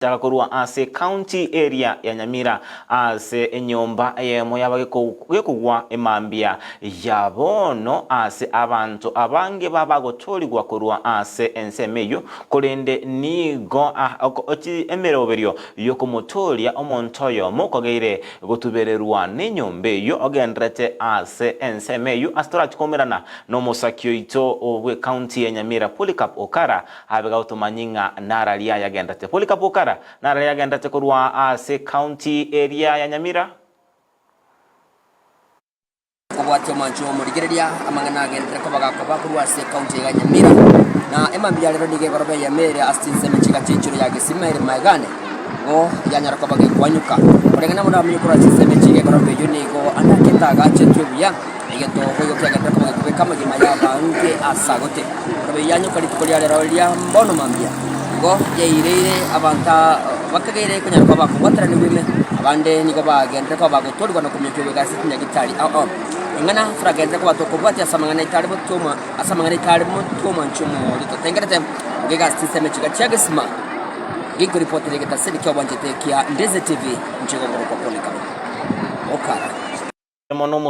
Gochaka korwa ase county eria ya Nyamira ase enyomba eyemo yaba gekogwa emambia ya bono ase abanto abange babagotoorigwa korwa ase ensemo eyio, korende nigo emeroberio y'okomotooria omonto oyomo kogeire gotubererwa nenyomba eyio ogendererete ase ensemo eyio ase torachi koumerana nomosaki oito bw'ecounty ya Nyamira Polycarp Okara Abe gagotomanyia ng'a nararia ayagenderete. Polycarp Okara nararia agenderete korwa ase county eria ya Nyamira. Kobwatia omwancho omorigereria amang'ana agenderere koba gakoba korwa ase ekaunti ya Nyamira, na emambia ya rero nigo egoroba eyemo ere ase chinsemo chiga chi'enchoro ya Gesima ere Maegane, igo yanyara koba gekwanyuka. Koreng'ana buna bamenye korwa ase chinsemo echi iga egoroba eyio nigo ande akete agachetwe buya. Egento boigo kiagenderera koba gekobeka amagima y'abange ase agote. Korwa yanyoka rituko ria rero ria mbono mambia, igo yaireire abanto bakageire konyara koba bakobwataranigwa ime, abande nigo bagenderere koba bagotorigwa na kominyokia goika ase chinyagitari ao ao. Eng'ana toragenderere koba tokobwatia ase amang'ana aito are motwe ase amang'ana aito are motwe omwancho omorito totengerete, iga ase chinsemo chiga chia gesima, gekoripotera egetaseni ki'obwanchete kia Ndeze TV, inche gogorokwa Polycarp Okara. Mono.